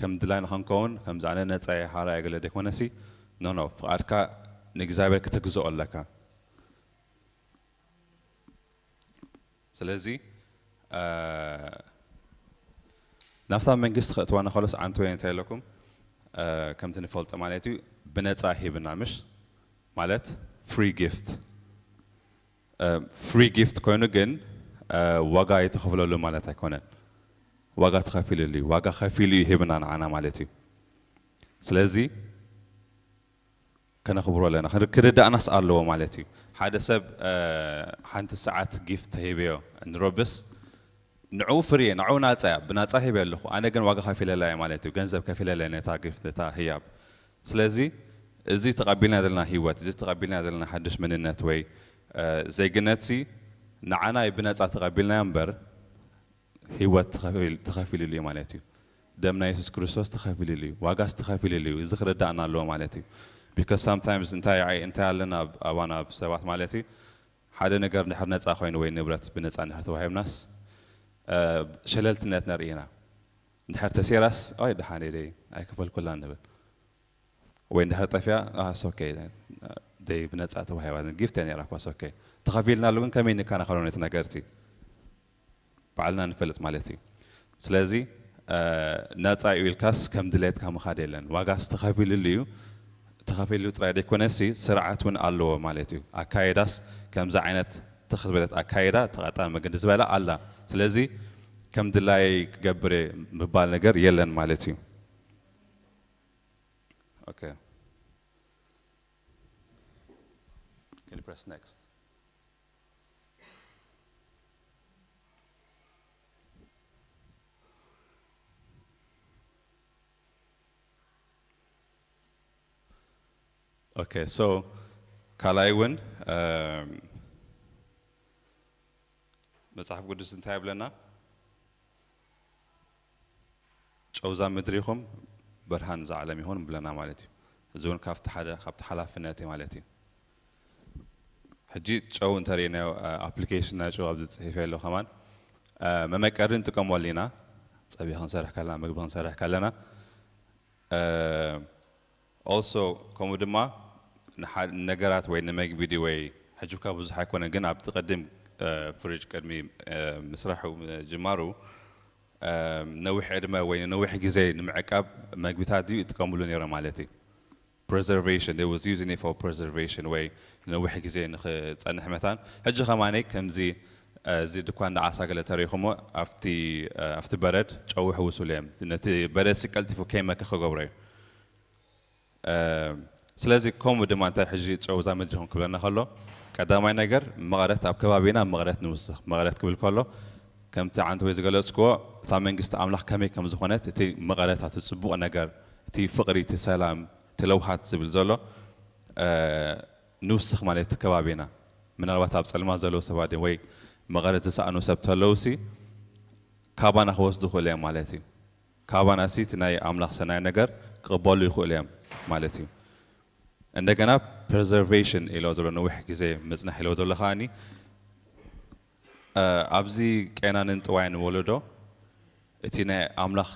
ከም ድላይ ንኸንከውን ከምዚ ኣነ ነጻ እየ ሓራ እየ ገለ ደይኮነሲ ኖ ኖ ፍቓድካ ንእግዚኣብሔር ክተግዝኦ ኣለካ። ስለዚ ናብታ መንግስቲ ከእትዋና ከሎስ ዓንተ ወይ እንታይ ኣለኩም ከምቲ ንፈልጦ ማለት እዩ ብነፃ ሂብና ምሽ ማለት free gift free gift ኮይኑ ግን ዋጋ የተኸፍለሉ ማለት ኣይኮነን። ዋጋ ተኸፊልሉ እዩ። ዋጋ ከፊሉ እዩ ሂብና ንዓና ማለት እዩ። ስለዚ ከነኽብሮ ኣለና። ክርዳእናስ ኣለዎ ማለት እዩ። ሓደ ሰብ ሓንቲ ሰዓት ጊፍት ተሂበዮ ንሮብስ ንዕኡ ፍርየ ንዕኡ ናፃ እያ ብናፃ ሂበ ኣለኹ ኣነ ግን ዋጋ ከፊለላ እየ ማለት እዩ። ገንዘብ ከፊለላ ነታ ጊፍት ነታ ህያብ። ስለዚ እዚ ተቐቢልና ዘለና ህይወት እዚ ተቐቢልና ዘለና ሓድሽ መንነት ወይ ዜግነት ሲ ንዓና እዩ ብነፃ ተቐቢልናዮ እምበር ህይወት ተኸፊልሉ እዩ ማለት እዩ። ደም ናይ የሱስ ክርስቶስ ተኸፊልሉ እዩ። ዋጋስ ተኸፊልሉ እዩ። እዚ ክርዳእና ኣለዎ ማለት እዩ። Because sometimes እንታይ እንታይ ኣለና ኣባና ሰባት ማለት እዩ ሓደ ነገር እንድሕር ነፃ ኮይኑ ወይ ንብረት ብነፃ እንድሕር ተዋሂብናስ ሸለልትነት ነርኢ ኢና። እንድሕር ተሴራስ ኦይ ደሓን እየ ኣይከፈልኩላን ንብል። ወይ እንድሕር ጠፊኣ ኣስ ኦኬ ደይ ብነፃ ተዋሂባ ጊፍት እያ ነራ እኳ ኦኬ ተኸፊልናሉ ግን ከመይ ንከናኸኖ ነቲ ነገር እቲ ባዕልና ንፈልጥ ማለት እዩ። ስለዚ ነፃ እዩ ኢልካስ ከም ድሌትካ ምኻድ የለን። ዋጋስ ተኸፊልሉ እዩ። ተኸፊሉ ጥራይ ዘይኮነሲ ስርዓት እውን ኣለዎ ማለት እዩ። ኣካየዳስ ከምዚ ዓይነት ትኽ ዝበለት ኣካየዳ ተቐጣሚ ግዲ ዝበላ ኣላ። ስለዚ ከም ድላይ ክገብር ምባል ነገር የለን ማለት እዩ። Okay. Can you press next? Okay, so ካልኣይ እውን መጽሓፍ ቅዱስ እንታይ ይብለና? ጨውዛ ምድሪ ኢኹም ብርሃን እዛ ዓለም ይኹን ብለና ማለት እዩ። እዚ እውን ካብቲ ሓደ ካብቲ ሓላፍነት እዩ ማለት እዩ። ሕጂ ጨው እንተርእናዮ ኣፕሊኬሽን ናይ ጨው ኣብዚ ፅሒፈ ኣሎ ከማን መመቀሪ ንጥቀመሉ ኢና። ፀብሒ ክንሰርሕ ከለና ምግቢ ክንሰርሕ ከለና Also ከምኡ ድማ ነገራት ወይ ንመግቢ ድዩ ወይ ሕጂ እኳ ብዙሕ ኣይኮነን ግን ኣብቲ ቅድም ፍሪጅ ቅድሚ ምስራሑ ምጅማሩ ነዊሕ ዕድመ ወይ ንነዊሕ ግዜ ንምዕቃብ መግቢታት ድዩ ይጥቀምሉ ነይሮም ማለት እዩ። Preservation they was using it for preservation ወይ ንነዊሕ ግዜ ንክፀንሕ መታን ሕጂ ከማነይ ከምዚ እዚ ድኳን ንዓሳ ገለ ተሪኹሞ ኣብቲ በረድ ጨው ይሕውሱሉ እዮም። ነቲ በረድ ሲ ቀልጢፉ ከይመከ ክገብሮ እዩ። ስለዚ ከምኡ ድማ እንታይ ሕጂ ጨውዛ ምድሪ ኹም ክብለና ከሎ ቀዳማይ ነገር መቐረት ኣብ ከባቢና መቐረት ንውስኽ። መቐረት ክብል ከሎ ከምቲ ዓንተ ወይ ዝገለፅክዎ እታ መንግስቲ ኣምላኽ ከመይ ከም ዝኾነት እቲ መቐረት እቲ ፅቡቕ ነገር እቲ ፍቕሪ እቲ ሰላም እቲ ለውሃት ዝብል ዘሎ ንውስኽ ማለት እቲ ከባቢና ምናልባት ኣብ ፀልማ ዘለዉ ሰባት ወይ መቐረት ዝሰኣኑ ሰብ ተለውሲ ካባና ክወስዱ ክእሉ እዮም ማለት እዩ። ካባና ሲ እቲ ናይ ኣምላኽ ሰናይ ነገር ክቕበሉ ይኽእሉ እዮም ማለት እዩ። እንደገና preservation ኢሎ ዘሎ ነዊሕ ግዜ ምጽናሕ ኢሎ ዘሎ ከዓኒ ኣብዚ ቄናንን ጥዋይን ወለዶ እቲ ናይ ኣምላኽ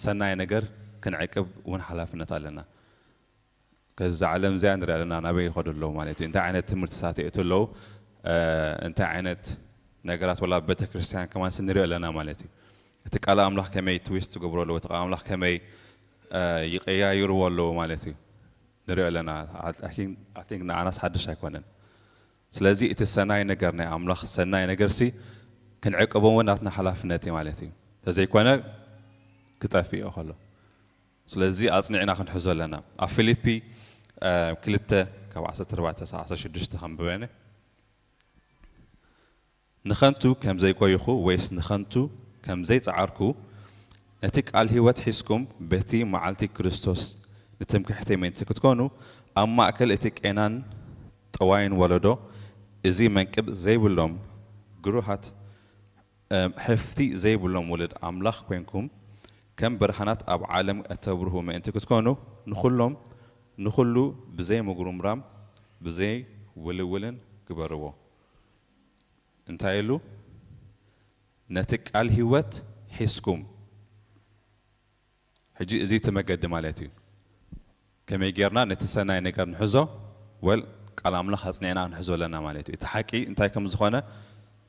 ሰናይ ነገር ክንዕቅብ እውን ሓላፍነት ኣለና። ከዚ ዓለም እዚኣ ንሪኣ ኣለና ናበይ ይኸዱ ኣለዉ ማለት እዩ። እንታይ ዓይነት ትምህርትታት የእቱ ኣለዉ እንታይ ዓይነት ነገራት ወላ ቤተክርስትያን ከማን ንሪኦ ኣለና ማለት እዩ። እቲ ቃል ኣምላኽ ከመይ ትዊስት ትገብሮ ኣለዉ እቲ ቃል ኣምላኽ ከመይ ይቀያይርዎ ኣለዉ ማለት እዩ። ንሪኦ ኣለና። I think ንዓናስ ሓድሽ ኣይኮነን። ስለዚ እቲ ሰናይ ነገር ናይ ኣምላኽ ሰናይ ነገር ሲ ክንዕቅቦ እውን ናትና ሓላፍነት እዩ ማለት እዩ። ተዘይኮነ ክጠፍእ እዩ ከሎ ስለዚ ኣጽኒዕና ክንሕዞ ኣለና። ኣብ ፊልፒ ክልተ ካብ ዓሰርተ ኣርባዕተ ክሳብ ዓሰርተ ሽዱሽተ ከንብበኒ። ንኸንቱ ከም ዘይኮይኹ ወይስ ንኸንቱ ከም ዘይጸዓርኩ፣ ነቲ ቃል ህይወት ሒዝኩም በቲ መዓልቲ ክርስቶስ ንትምክሕተይ ምእንቲ ክትኮኑ፣ ኣብ ማእከል እቲ ቄናን ጠዋይን ወለዶ፣ እዚ መንቅብ ዘይብሎም ግሩሃት፣ ሕፍቲ ዘይብሎም ውሉድ ኣምላኽ ኮይንኩም፣ ከም ብርሃናት ኣብ ዓለም እተብርሁ ምእንቲ ክትኮኑ፣ ንኹሎም ንኹሉ ብዘይ ምጉርምራም ብዘይ ውልውልን ግበርዎ። እንታይ ኢሉ? ነቲ ቃል ህይወት ሒዝኩም። ሕጂ እዚ እቲ መገዲ ማለት እዩ። ከመይ ጌርና ነቲ ሰናይ ነገር ንሕዞ? ወል ቃል ኣምላኽ ኣጽኒዕና ክንሕዞ ኣለና ማለት እዩ። እቲ ሓቂ እንታይ ከም ዝኾነ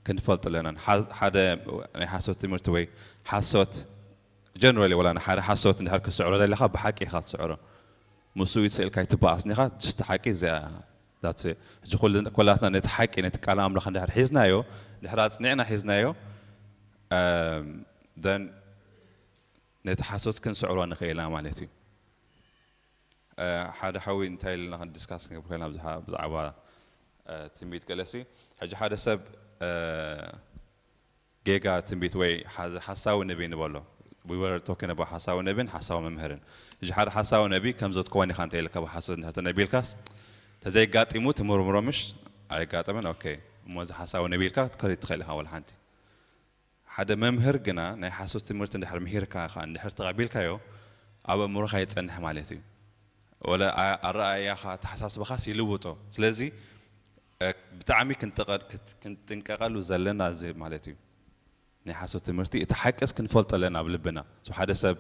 ክንፈልጥ ኣለና። ሓደ ናይ ሓሶት ትምህርቲ ወይ ሓሶት ጀነራሊ ወላ ንሓደ ሓሶት እንድሕር ክትስዕሮ ደሊኻ ብሓቂ ኢኻ ትስዕሮ። ምስኡ ኢድ ስኢልካ ኣይትበኣስን ኢኻ። ጅስቲ ሓቂ እዚኣ ዳት ሕጂ ኩላትና ነቲ ሓቂ ነቲ ቃል ኣምላኽ እንድሕር ሒዝናዮ እንድሕር ኣጽኒዕና ሒዝናዮ ደን ነቲ ሓሶት ክንስዕሮ ንኽእል ኢና ማለት እዩ። ሓደ ሓዊ እንታይ ኢልና ዲስካስ ክንገብር ከለና ብዛዕባ ትንቢት ገለሲ ሕጂ ሓደ ሰብ ጌጋ ትንቢት ወይ ሓሳዊ ነቢ ንበሎ። We were talking about ሓሳዊ ነቢን ሓሳዊ መምህርን። እዚ ሓደ ሓሳዊ ነቢ ከም ዘትከወን ኢኻ እንተ ኢልካ ብሓሶት እንድሕር ተነቢልካስ ተዘይጋጢሙ ትምርምሮ ምሽ ኣይጋጠመን። ኦኬ እሞ እዚ ሓሳዊ ነቢ ኢልካ ክትከሪ ትኽእል ኢኻ ወላ ሓንቲ። ሓደ መምህር ግና ናይ ሓሶት ትምህርቲ እንድሕር ምሂርካ ኢኻ እንድሕር ተቐቢልካዮ ኣብ ኣእምሮኻ ይጸንሕ ማለት እዩ። ወለ ኣረኣእያኻ ኣተሓሳስባኻስ ይልውጦ። ስለዚ ብጣዕሚ ክንጥንቀቐሉ ዘለና እዚ ማለት እዩ። ናይ ሓሶት ትምህርቲ እቲ ሓቅስ ክንፈልጦ ኣለና ኣብ ልብና። ሓደ ሰብ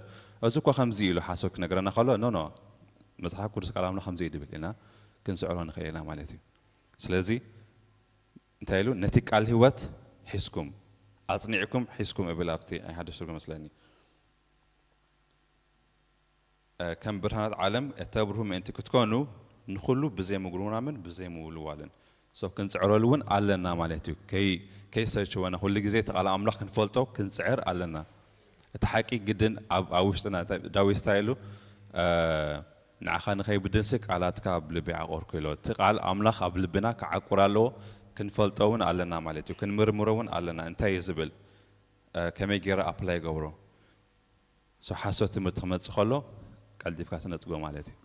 እዚ እኮ ከምዚ ኢሉ ሓሶት ክነግረና ከሎ ኖ ኖ መጽሓፍ ቅዱስ ቃል ኣምላኽ ከምዚ እዩ ድብል ኢና ክንስዕሮ ንኽእል ኢና ማለት እዩ። ስለዚ እንታይ ኢሉ ነቲ ቃል ህይወት ሒዝኩም ኣጽኒዕኩም ሒዝኩም እብል ኣብቲ ናይ ሓድሽ ትርጉም መስለኒ። ከም ብርሃናት ዓለም እተብርሁ ምእንቲ ክትኮኑ ንኹሉ ብዘይ ምጉርምራምን ብዘይ ምውልዋልን። ሶ ክንጽዕረሉ እውን ኣለና ማለት እዩ። ከይሰልችወና ኩሉ ግዜ እቲ ቃል ኣምላኽ ክንፈልጦ ክንጽዕር ኣለና። እቲ ሓቂ ግድን ኣብ ውሽጥና ዳዊት እንታይ ኢሉ ንዓኻ ንኸይብድንሲ ቃላትካ ኣብ ልቢ ዓቆርኩ ኢሎ። እቲ ቃል ኣምላኽ ኣብ ልብና ክዓቁር ኣለዎ። ክንፈልጦ እውን ኣለና ማለት እዩ። ክንምርምሮ እውን ኣለና። እንታይ እዩ ዝብል ከመይ ገይረ ኣፕላይ ገብሮ። ሶ ሓሶት ትምህርቲ ክመጽእ ከሎ ቀልጢፍካ ትነጽጎ ማለት እዩ።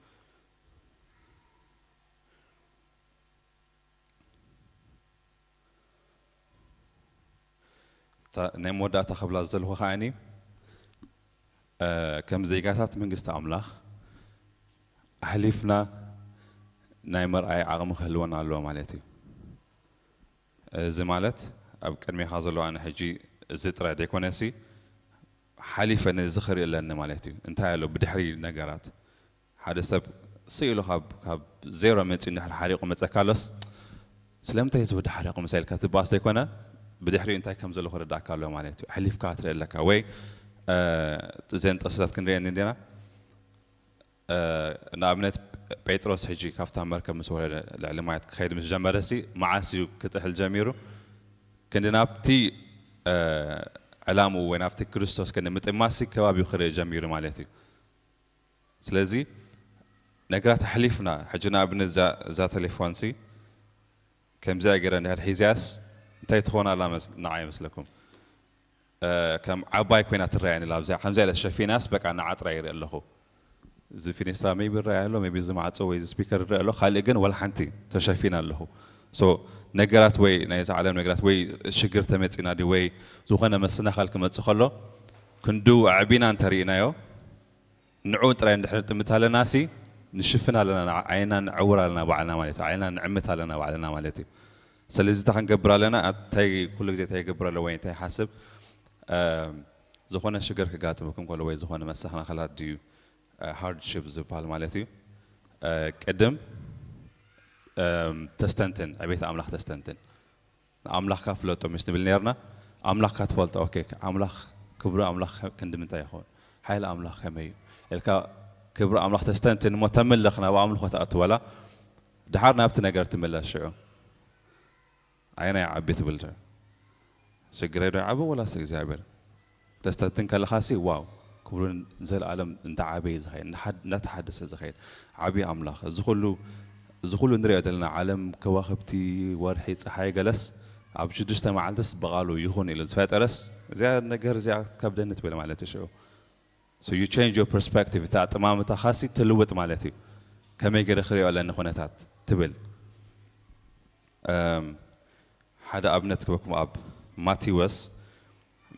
ናይ መወዳእታ ክብላ ዝደልኹ ከዓኒ ከም ዜጋታት መንግስቲ ኣምላኽ ኣሕሊፍና ናይ መርኣይ ዓቕሚ ክህልወና ኣለዎ ማለት እዩ። እዚ ማለት ኣብ ቅድሜኻ ዘሎ ኣነ ሕጂ እዚ ጥራይ ደይኮነሲ ሓሊፈ ነዚ ክርኢ ኣለኒ ማለት እዩ። እንታይ ኣሎ ብድሕሪ ነገራት ሓደ ሰብ ስኢሉ ካብ ዜሮ መፂኡ እንድሕር ሓሪቑ መፀካ ኣሎስ ስለምንታይ ህዝቢ ድሓሪቑ ምሳይልካ ትባስ ዘይኮነ ብድሕሪኡ እንታይ ከም ዘሎ ክረዳእካ ኣሎ ማለት እዩ። ኣሕሊፍካ ትርኢ ኣለካ ወይ እዘን ጥቕስታት ክንሪአን እንዲና ንኣብነት ጴጥሮስ ሕጂ ካብታ መርከብ ምስ ወረደ ልዕሊ ማያት ክኸይድ ምስ ጀመረ ሲ መዓስ እዩ ክጥሕል ጀሚሩ? ክንዲ ናብቲ ዕላምኡ ወይ ናብቲ ክርስቶስ ክንዲ ምጥማሲ ከባቢኡ ክርኢ ጀሚሩ ማለት እዩ። ስለዚ ነገራት ኣሕሊፍና ሕጂ ንኣብነት እዛ ቴሌፎን ሲ ከምዚኣ ገይረ እንድሕር ሒዝያስ እንታይ ትኾን ኣላ ንዓ ይመስለኩም? ከም ዓባይ ኮይና ትረኣየኒ ኣብዚኣ ከምዚኣ ኢለ ተሸፊናስ በቃ ንዓ ጥራይ ይርኢ ኣለኹ። እዚ ፊኒስትራ ሜቢ ይረኣይ ኣሎ፣ ሜቢ እዚ ማዕጾ ወይ እዚ ስፒከር ይረኣይ ኣሎ፣ ካልእ ግን ወላ ሓንቲ ተሸፊነ ኣለኹ። ሶ ነገራት ወይ ናይዚ ዓለም ነገራት ወይ ሽግር ተመጺና ድዩ ወይ ዝኾነ መሰናኸል ክመጽእ ከሎ ክንድኡ ኣዕቢና እንተርኢናዮ ንዕኡ ጥራይ እንድሕር ንጥምት ኣለና ሲ ንሽፍን ኣለና፣ ዓይንና ነዕውር ኣለና ባዕልና ማለት እዩ። ዓይንና ንዕምት ኣለና ባዕልና ማለት እዩ። ስለዚ እንታይ ክንገብር ኣለና? እንታይ ኩሉ ግዜ እንታይ ይገብር ኣለዎ ወይ እንታይ ይሓስብ? ዝኾነ ሽግር ክጋጥመኩም ከሎ ወይ ዝኾነ መሰናኸላት ድዩ ሃርድሺፕ ዝበሃል ማለት እዩ። ቅድም ተስተንትን ዕቤት ኣምላኽ ተስተንትን ንኣምላኽካ ፍለጦ ምስ ንብል ነርና ኣምላኽካ ትፈልጦ ኦኬ ኣምላኽ ክብሪ ኣምላኽ ክንዲ ምንታይ ይኸውን ሓይሊ ኣምላኽ ከመይ እዩ ኢልካ ክብሪ ኣምላኽ ተስተንትን እሞ ተምልኽ ናብ ኣምልኾ ትኣቱ ወላ ድሓር ናብቲ ነገር ትምለስ ሽዑ ኣየናይ ዓቢ ትብል ሽግረይ ዶ ይዓቢ ወላስ እግዚኣብሔር ተስተንትን ከለኻሲ ዋው ክብሩ ንዘለኣለም እንዳዓበየ ዝኸይድ፣ እንዳሓድ-፣ እንዳተሓደሰ ዝኸይድ ዓብዪ ኣምላኽ። እዚ ኩሉ፣ እዚ ኩሉ ንሪኦ ዘለና ዓለም፣ ከዋኽብቲ፣ ወርሒ፣ ፀሓይ፣ ገለስ ኣብ ሽዱሽተ መዓልትስ ብቓሉ ይኹን ኢሉ ዝፈጠረስ፣ እዚኣ ነገር እዚኣ ከብደኒ ትብል ማለት እዩ። ሽዑ። So you change your perspective፣ እቲ ኣጠማምታኻሲ ትልውጥ ማለት እዩ። ከመይ ገይረ ክሪኦ ኣለኒ ኩነታት ትብል። እም፣ ሓደ ኣብነት ክበኩም ኣብ ማቴዎስ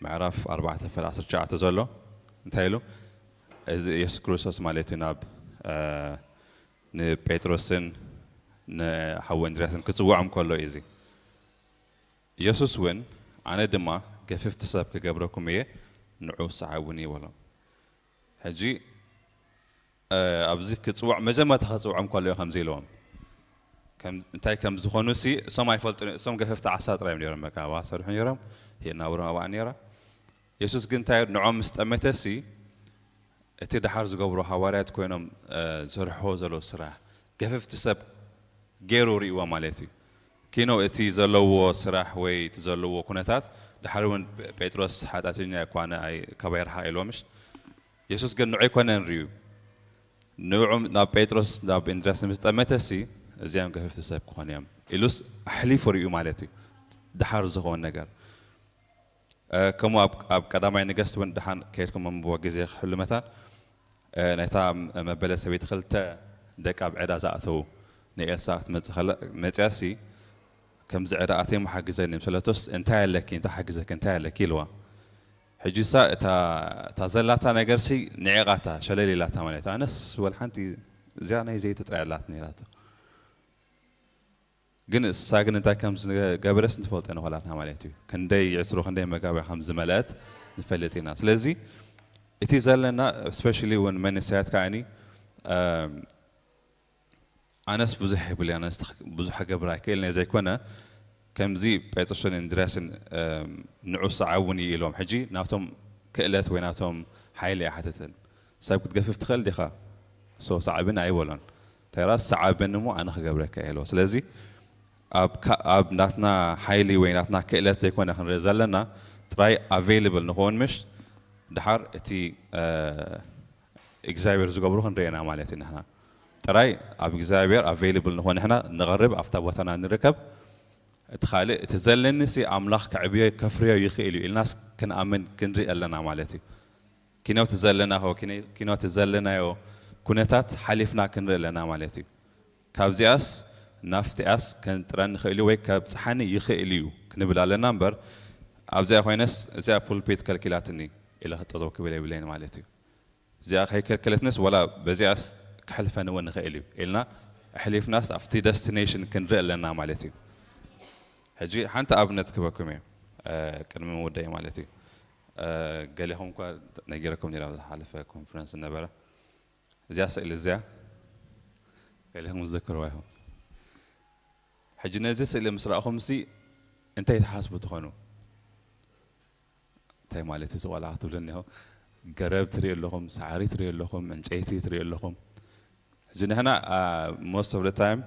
ምዕራፍ ኣርባዕተ ፍረ ዓሰርተ ትሽዓተ ዘሎ እንታይ ኢሉ? እዚ ኢየሱስ ክርስቶስ ማለት እዩ ናብ፣ እ፣ ንጴጥሮስን ንሓው እንድርያስን ክጽውዖም ከሎ እዩ እዚ። ኢየሱስ እውን ኣነ ድማ ገፍፍቲ ሰብ ክገብረኩም እየ፣ ንዑ ሰዓቡኒ በሎም። ሕጂ፣ እ፣ ኣብዚ ክጽውዕ፣ መጀመርታ ክጽውዖም ከሎ እዩ ከምዚ ኢልዎም። ከም፣ እንታይ ከም ዝኾኑ ሲ እሶም ኣይፈልጡን። እሶም ገፈፍቲ ዓሳ ጥራይ እዮም ነይሮም። በቃ ኣብኣ ሰርሑ ነይሮም፣ የናብሮም ኣብኣ ነይራ። የሱስ ግን እንታይ ንዖም ምስ ጠመተ ሲ እቲ ደሓር ዝገብሮ ሃዋርያት ኮይኖም፣ እ፣ ዝሰርሖ ዘለዉ ስራሕ ገፈፍቲ ሰብ ገይሩ ርእይዎ ማለት እዩ። ኪኖ እቲ ዘለዎ ስራሕ ወይ እቲ ዘለዎ ኩነታት፣ ደሓር እውን ጴጥሮስ ሓጢኣተኛ እኳ ኣነ ኣይ-፣ ካባይ ርሓቕ ኢልዎ ምሽ? የሱስ ግን ንዑ ኣይኮነን ርእዩ። ንዑ ናብ ጴጥሮስ ናብ እንድርያስ ምስ ጠመተ ሲ፣ እዚኦም ገፈፍቲ ሰብ ክኾኑ እዮም ኢሉስ ኣሕሊፉ ርእዩ ማለት እዩ። ደሓር ዝኸውን ነገር። እ፣ ከምኡ ኣብ፣ ኣብ ቀዳማይ ነገስት እውን ደሓን ከይድኩም መንብቦ ግዜ ክሕሉ መታን፣ እ፣ ናይታ መበለት ሰበይቲ ክልተ ደቃ ኣብ ዕዳ ዝኣተዉ ንኤልሳ ክትመጽእ ከላ፣ መጽያሲ፣ "ከምዚ ዕዳ ኣትየ እሞ ሓግዘኒ" ምስ በለቶስ፣ "እንታይ ኣለኪ? እንታይ ሓግዘኪ? እንታይ ኣለኪ?" ኢልዋ። ሕጂ እሳ እታ፣ እታ ዘላታ ነገርሲ ንዒቓታ፣ ሸለል ኢላታ ማለት፣ ኣነስ ወላ ሓንቲ እዚኣ ናይ ዘይቲ ጥራይ ኣላትኒ ኢላቶ። ግን እሳ ግን እንታይ ከም ዝገበረስ ንፈልጦ ንኾላትና ማለት እዩ። ክንደይ ዕስሩ፣ ክንደይ መጋቢያ ከም ዝመልአት ንፈልጥ ኢና። ስለዚ እቲ ዘለና፣ especially እውን መንእሰያት ከኣኒ፣ እም፣ ኣነስ ብዙሕ የብለይ፣ ኣነስ ተኽ-፣ ብዙሕ ክገብር ኣይክእልን እየ ዘይኮነ፣ ከምዚ ጴጥሮስን እንድርያስን፣ እም፣ ንዑ ሰዓቡኒ ኢሎም፣ ሕጂ ናቶም ክእለት ወይ ናቶም ሓይሊ ኣይሓትትን። ሰብ ክትገፍፍ ትኽእል ዲኻ? ሶ ሰዓብን ኣይበሎን። እንታይ ራስ ሰዓብን እሞ ኣነ ክገብረካ እየ ኢልዎ። ስለዚ ኣብ ካ-፣ ኣብ ናትና ሓይሊ ወይ ናትና ክእለት ዘይኮነ ክንርኢ ዘለና፣ ጥራይ ኣቬይለብል ንኸውን ምሽ፣ ድሓር እቲ፣ እ፣ እግዚኣብሔር ዝገብሮ ክንርኢ ኢና ማለት እዩ። ንሕና ጥራይ ኣብ እግዚኣብሔር ኣቬይለብል ንኾን ንሕና ንቐርብ፣ ኣብታ ቦታና ንርከብ። እቲ ካልእ፣ እቲ ዘለኒ ሲ ኣምላኽ ከዕብዮ ከፍርዮ ይኽእል እዩ ኢልናስ ክንኣምን ክንርኢ ኣለና ማለት እዩ። ኪኖ እቲ ዘለናዮ፣ ኪነ-፣ ኪኖ እቲ ዘለናዮ ኩነታት ሓሊፍና ክንርኢ ኣለና ማለት እዩ። ካብዚኣስ ናፍቲኣስ ከንጥረኒ ይኽእል እዩ ወይ ከብጽሓኒ ይኽእል እዩ ክንብል ኣለና እምበር፣ ኣብዚኣ ኮይነስ እዚኣ ፑልፒት ከልኪላትኒ ኢለ ጠጠው ክብል የብለይን ማለት እዩ። እዚኣ ከይከልከለትንስ ዋላ በዚኣስ ክሕልፈኒ እውን ንኽእል እዩ ኢልና ኣሕሊፍናስ ኣብቲ ደስቲኔሽን ክንርኢ ኣለና ማለት እዩ። ሕጂ ሓንቲ ኣብነት ክበኩም እየ፣ እ፣ ቅድሚ ምውዳይ ማለት እዩ። እ፣ ገሊኹም እኳ ነጊረኩም ነይረ ኣብ ዝሓለፈ ኮንፈረንስ ዝነበረ። እዚኣ ስእሊ እዚኣ ገሊኹም ዝዘክርዋ ኢኹም። ሕጂ ነዚ ስእሊ ምስ ረኣኹም ሲ እንታይ ትሓስቡ ትኾኑ? እንታይ ማለት እዩ እዚ ቆልዓ ክትብሉ እኒሆ? ገረብ ትሪኡ ኣለኹም፣ ሳዕሪ ትሪኡ ኣለኹም፣ ዕንጨይቲ ትሪኡ ኣለኹም። እዚ ንሕና፣ አ፣ most of the time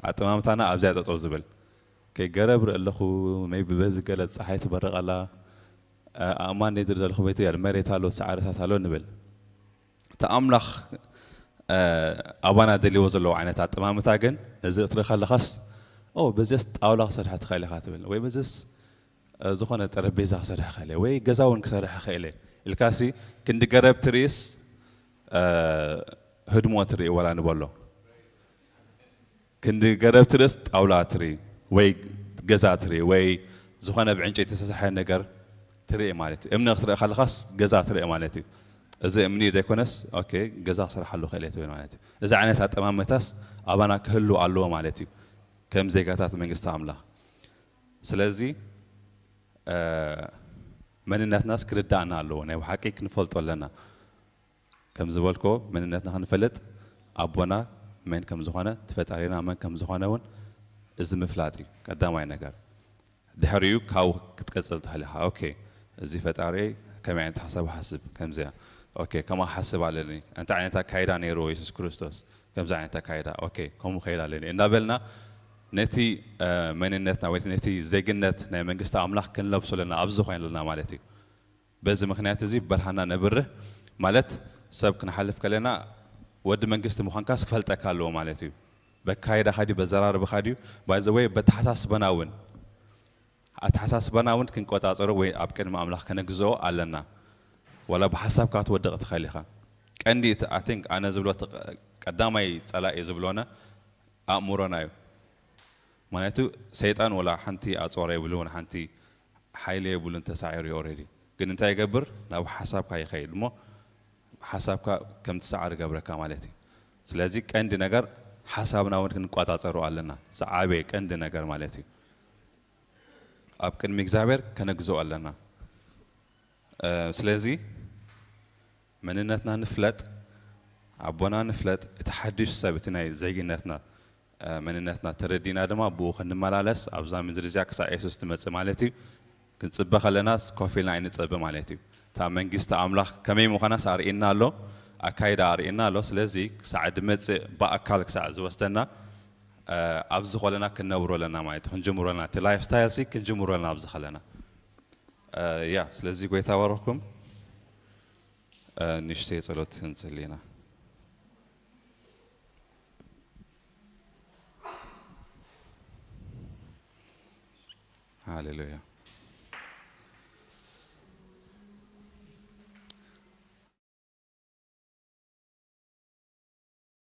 ኣጠማምታና ኣብዚኣ ጠጠው ዝብል። ከይ ገረብ ርኢ ኣለኹ፣ maybe በዚ ገለ ፀሓይ ትበርቕ ኣላ፣ አ፣ ኣእማን ነድሪ ዘለኹ ቤት እያ፣ መሬት ኣሎ፣ ሳዕርታት ኣሎ ንብል። እቲ ኣምላኽ፣ አ፣ ኣባና ደልዎ ዘለዎ ዓይነት ኣጠማምታ ግን፣ ነዚ ክትርኢ ከለኻስ፣ ኦ፣ በዚስ ጣውላ ክሰርሕ ትኽእል ኢኻ ትብል፣ ወይ በዚስ፣ አ፣ ዝኾነ ጠረጴዛ ክሰርሕ ክእል እየ፣ ወይ ገዛ እውን ክሰርሕ ክእል እየ ኢልካሲ፣ ክንዲ ገረብ ትርኢስ፣ አ፣ ህድሞ ትርኢ ወላ ንበሎ። ክንዲ ገረብ ትርእስ ጣውላ ትርኢ ወይ ገዛ ትርኢ ወይ ዝኾነ ብዕንጨይቲ ዝተሰርሐ ነገር ትርኢ ማለት እዩ። እምኒ ክትርኢ ከለኻስ ገዛ ትርኢ ማለት እዩ። እዚ እምኒ ዘይኮነስ፣ ኦኬ፣ ገዛ ክሰርሓሉ ክእል እየ ትብል ማለት እዩ። እዚ ዓይነት ኣጠማምታስ ኣባና ክህሉ ኣለዎ ማለት እዩ፣ ከም ዜጋታት መንግስቲ ኣምላኽ። ስለዚ፣ እ፣ መንነትናስ ክርዳእና ኣለዎ፣ ናይ ብሓቂ ክንፈልጦ ኣለና። ከም ዝበልክዎ፣ መንነትና ክንፈልጥ፣ ኣቦና መን ከም ዝኾነ፣ እቲ ፈጣሪና መን ከም ዝኾነ እውን እዚ ምፍላጥ እዩ ቀዳማይ ነገር። ድሕሪኡ ካብኡ ክትቀጽል ትኽእል ኢኻ። ኦኬ፣ እዚ ፈጣሪየይ ከመይ ዓይነት ሓሳብ ይሓስብ? ከምዚኣ። ኦኬ፣ ከምኣ ክሓስብ ኣለኒ። እንታይ ዓይነት ኣካይዳ ነይርዎ የሱስ ክርስቶስ? ከምዚ ዓይነት ኣካይዳ። ኦኬ፣ ከምኡ ከይድ ኣለኒ። እናበልና ነቲ፣ እ፣ መንነትና ወይ ነቲ ዜግነት ናይ መንግስቲ ኣምላኽ ክንለብሶ ኣለና፣ ኣብዚ ኮይና ኣለና ማለት እዩ። በዚ ምኽንያት እዚ ብርሃንና ነብርህ፣ ማለት ሰብ ክንሓልፍ ከለና ወዲ መንግስቲ ምዃንካስ ክፈልጠካ ኣለዎ ማለት እዩ። በካይዳኻ ድዩ በዘራርብኻ ድዩ ባይዘወይ በተሓሳስበና እውን ኣተሓሳስባና እውን ክንቆጻጸሮ ወይ ኣብ ቅድሚ ኣምላኽ ከነግዝኦ ኣለና። ዋላ ብሓሳብካ ክትወድቕ ትኽእል ኢኻ። ቀንዲ እቲ I think ኣነ ዝብሎ እቲ ቀ- ቀዳማይ ጸላኢ ዝብሎነ ኣእምሮና እዩ። ምክንያቱ ሰይጣን ወላ ሓንቲ ኣጽዋር የብሉን ሓንቲ ሓይሊ የብሉን ተሳዒሩ እዩ already። ግን እንታይ ይገብር ናብ ሓሳብካ ይኸይድ እሞ ሓሳብካ ከም ትሰዓር ይገብረካ ማለት እዩ። ስለዚ ቀንዲ ነገር ሓሳብና እውን ክንቆጻጸሮ ኣለና። ዝዓበየ ቀንዲ ነገር ማለት እዩ። ኣብ ቅድሚ እግዚኣብሔር ከነግዝኦ ኣለና። ስለዚ መንነትና ንፍለጥ፣ ኣቦና ንፍለጥ፣ እቲ ሓድሽ ሰብ እቲ ናይ ዜግነትና መንነትና ተረዲና ድማ ብኡ ክንመላለስ ኣብዛ ምድሪ እዚኣ ክሳብ የሱስ ትመፅእ ማለት እዩ። ክንፅበ ከለና ኮፍ ኢልና ኣይንፀበ ማለት እዩ። እታ መንግስቲ ኣምላኽ ከመይ ምዃናስ ኣርእየና ኣሎ፣ ኣካይዳ ኣርእየና ኣሎ። ስለዚ ክሳዕ ድመፅእ ብኣካል ክሳዕ ዝወስደና ኣብዚ ከለና ክንነብሮ ኣለና ማለት እዩ። ክንጅምሮ ኣለና እቲ ላይፍ ስታይል ሲ ክንጅምሮ ኣለና ኣብዚ ከለና ያ ስለዚ ጎይታ ባረኩም። ንሽተይ ጸሎት ክንጽሊ ኢና። ሃሌሉያ።